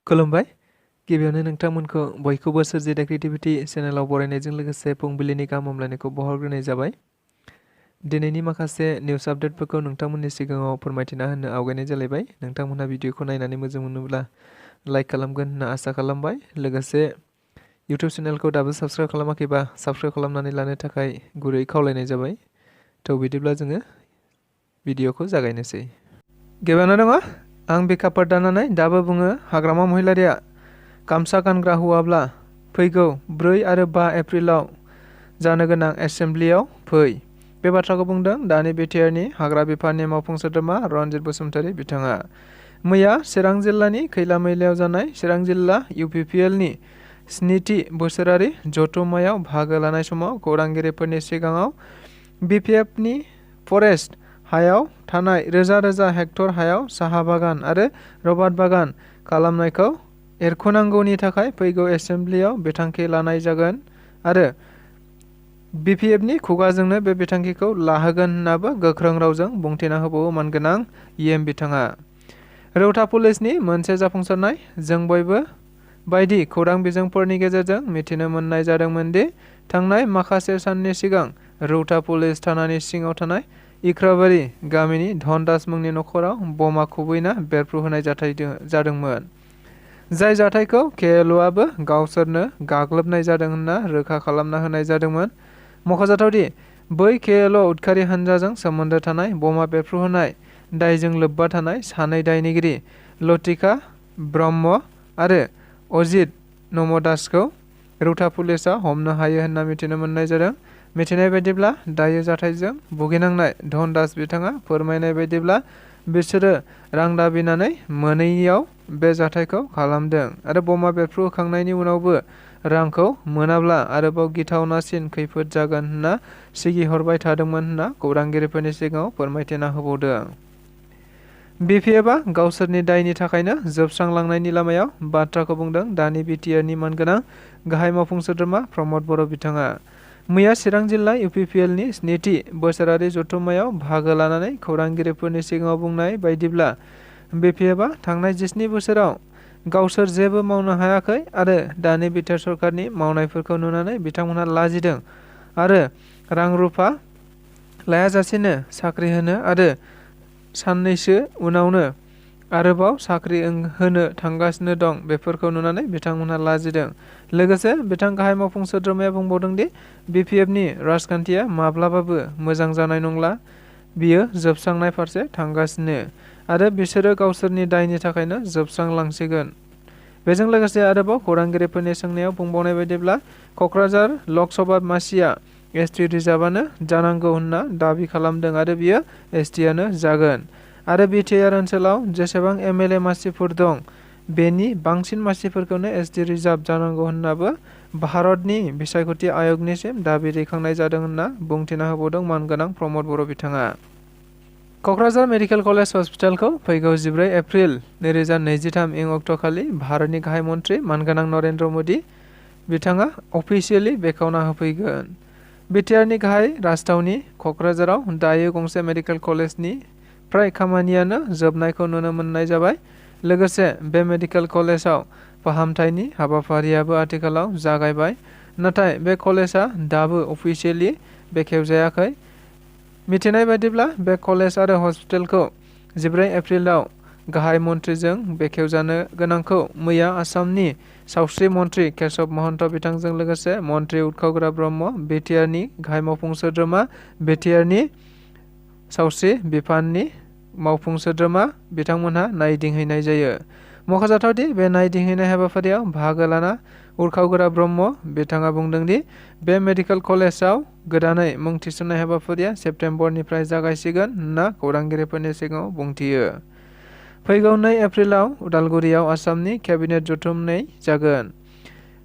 खुलुमबाय गिबियावनो नोंथांमोनखौ बयखौबो सोरजिदा क्रिएटिभिटी चेनेलाव बरायनायजों लोगोसे फुंबिलिनि गाहाम हामलायनायखौ बावहरग्रोनाय जाबाय। दिनैनि माखासे निउस आपडेटफोरखौ नोंथांमोननि सिगाङाव फोरमायथिना होनो आवगायनाय जालायबाय। नोंथांमोनहा भिडिअखौ नायनानै मोजां मोनोब्ला लाइक खालामगोन होनना आसा खालामबाय। लोगोसे इउटिउब चेनेलखौ दाबो साबस्क्राइब खालामाखैबा साबस्क्राइब खालामनानै लानो थाखाय गुरै खावलायनाय जाबाय। थ' बिदिब्ला जोङो भिडिअखौ जागायनोसै। गिबियावनो दङ आं बिखा दानानै दाबो बुङो हाग्रामा महिलारिया गामसा गानग्रा हौवाब्ला फैगौ 4 आरो 5 एप्रिलाव जानो गोनां एसेम्ब्लिआव फै। बे बाथ्राखौ बुंदों दानि बिटिआरनि हाग्रा बिफाननि मावफुं सोद्रोमा रनजित बसुमतारी बिथाङा। मैया चिरां जिल्लानि खैला मैलायाव जानाय चिरां जिल्ला इउपिपिएलनि 7थि बोसोरारि जथुम्मायाव बाहागो लानाय समाव खौरांगिरिफोरनि सिगाङाव बिपिएफनि फरेस्ट हायाव थानाय रोजा रोजा हेक्टर हायाव साहा बागान आरो रबार बागान खालामनायखौ एरखुनांगौनि थाखाय फैगौ एसेम्ब्लिआव बिथांखि लानाय जागोन आरो बिपिएफनि खुगाजोंनो बे बिथांखिखौ लाहोगोन होन्नाबो गोख्रों रावजों बुंथिना होबावो मानगोनां इएम बिथाङा। रौता पुलिसनि मोनसे जाफुंसारनाय जों बयबो बायदि खौरां बिजोंफोरनि गेजेरजों मिथिनो मोननाय जादोंमोन दि थांनाय माखासे साननि सिगां रौता पुलिस थानानि सिङाव थानाय इख्राबारि गामिनि धनदास मुंनि नखराव बमा खुबैना बेरफ्रुहोनाय जाथाय जादोंमोन। जाय जाथायखौ केएलअआबो गावसोरनो गाग्लोबनाय जादों होनना रोखा खालामना होनाय जादोंमोन। मख'जाथावदि बै केएलअ उदखारि हानजाजों सोमोन्दो थानाय बमा बेरफ्रुहोनाय दायजों लोब्बा थानाय सानै दायनिगिरि लतिका ब्रह्म आरो अजित नमदासखौ रौता पुलिसआ हमनो हायो होनना मिथिनो मोननाय जादों। मिथिनाय बायदिब्ला दायो जाथायजों भुगिनांनाय धनदास बिथाङा फोरमायनाय बायदिब्ला बिसोरो रां दाबिनानै मोनैयाव बे जाथायखौ खालामदों आरो बमा बेरफ्रुहोखांनायनि उनावबो रांखौ मोनाब्ला आरोबाव गिथावनासिन खैफोद जागोन होनना सिगिहरबाय थादोंमोन होनना खौरांगिरिफोरनि सिगाङाव फोरमायथिना होबावदों। बिपिएफआ गावसोरनि दायनि थाखायनो जोबस्रांलांनायनि लामायाव बाथ्राखौ बुंदों दानि बिटिआरनि मानगोनां गाहाय मावफुं सोद्रोमा प्रमद बर' बिथाङा। मैया चिरां जिल्ला इउपिपिएलनि 7थि बोसोरारि जथुम्मायाव बाहागो लानानै खौरांगिरिफोरनि सिगाङाव बुंनाय बायदिब्ला बिपिएफआ थांनाय 17 बोसोराव गावसोर जेबो मावनो हायाखै आरो दानि बिटिआर सरकारनि मावनायफोरखौ नुनानै बिथांमोनहा लाजिदों आरो रां रुफा लायाजासेनो साख्रि होनो आरो साननैसो उनावनो आरोबाव साख्रि होनो थांगासिनो दं बेफोरखौ नुनानै बिथांमोनहा लाजिदों। लोगोसे बिथां गाहाय मावफुं सोद्रोमाया बुंबावदों दि बिपिएफनि राजखान्थिया माब्लाबाबो मोजां जानाय नंला, बियो जोबस्रांनाय फारसे थांगासिनो आरो बिसोरो गावसोरनि दायनि थाखायनो जोबस्रांलांसिगोन। बेजों लोगोसे आरोबाव खौरांगिरिफोरनि सोंनायाव बुंबावनाय बायदिब्ला क'क्राझार लकसभा मासिया एसटि रिजार्भआनो जानांगौ होनना दाबि खालामदों आरो बियो एसटिआनो जागोन आरो बिटिआर ओनसोलाव जेसेबां एमएलए मासिफोर दं बेनि बांसिन मासिफोरखौनो एसटि रिजार्भ जानांगौ होननाबो भारतनि बिसायख'थि आय'गनिसिम दाबि दैखांनाय जादों होनना बुंथिना होबावदों मानगोनां प्रमद बर' बिथाङा। क'क्राझार मेडिकेल कलेज हस्पिटालखौ फैगौ 14 एप्रिल 2023 इं अक्ट'खालि भारतनि गाहाय मन्त्रि मानगोनां नरेन्द्र मोदी बिथाङा अफिसियेलि बेखेवना होफैगोन। बिटिआरनि गाहाय राजथावनि क'क्राझाराव दायो गंसे मेडिकेल कलेजनि फ्राय खामानियानो जोबनायखौ नुनो मोननाय जाबाय। लोगोसे बे मेडिकेल कलेजाव फाहामथायनि हाबाफारियाबो आथिखालाव जागायबाय, नाथाय बे कलेजआ दाबो अफिसियेलि बेखेवजायाखै। मिथिनाय बायदिब्ला बे कलेज आरो हस्पिटालखौ 14 एप्रिलाव गाहाय मन्थ्रिजों बेखेवजानो गोनांखौ मैया आसामनि सावस्रि मन्थ्रि केशव महन्त बिथांजों लोगोसे मन्थ्रि उतखावग्रा ब्रह्म, बिटिआरनि गाहाय मावफुं सोद्रोमा, बिटिआरनि सावस्रि बिफाननि मावफुं सोद्रोमा बिथांमोनहा नायदिंहैनाय जायो। मख'जाथावदि बे नायदिंहैनाय हाबाफारियाव बाहागो लाना उतखावग्रा ब्रह्म बिथाङा बुंदों दि बे मेडिकेल कलेजाव गोदानै मुं थिसननाय हाबाफारिया सेप्तेम्बरनिफ्राय जागायसिगोन होनना खौरांगिरिफोरनि सिगाङाव बुंथियो। फैगौ 2 एप्रिलाव उदालगुरियाव आसामनि केबिनेट जथुमनाय जागोन।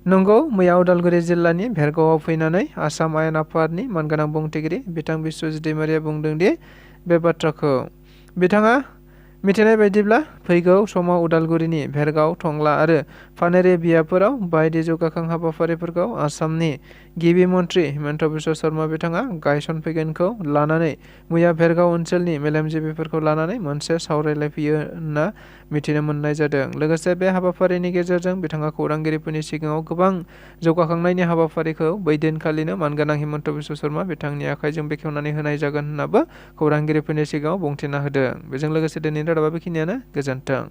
नंगौ, मैया उदालगुरि जिल्लानि भेरगावआव फैनानै आसाम आयेन आफादनि मानगोनां बुंथिगिरि बिथां बिस्वजित दैमारिया बुंदों दि बे बाथ्राखौ। बिथाङा मिथिनाय बायदिब्ला फैगौ समाव उदालगुरिनि भेरगाव, टंला आरो फानेरि बियाबफोराव बायदि जौगाखां हाबाफारिफोरखौ आसामनि गिबि मन्थ्रि हिमन्त बिश्व शर्मा बिथाङा गायसनफैगोनखौ लानानै मैया भेरगाव ओनसोलनि मेलेमजिबिफोरखौ लानानै मोनसे सावरायलायफैयो होनना मिथिनो मोननाय जादों। लोगोसे बे हाबाफारिनि गेजेरजों बिथाङा खौरांगिरिफोरनि सिगाङाव गोबां जौगाखांनायनि हाबाफारिखौ बै दिनखालिनो मानगोनां हिमन्त बिश्व शर्मा बिथांनि आखाइजों बेखेवनानै होनाय जागोन होननाबो खौरांगिरिफोरनि सिगाङाव बुंथिना होदों। बेजों लोगोसे दिनैनि रादाबा बेखिनियानो। गोजोन्थों।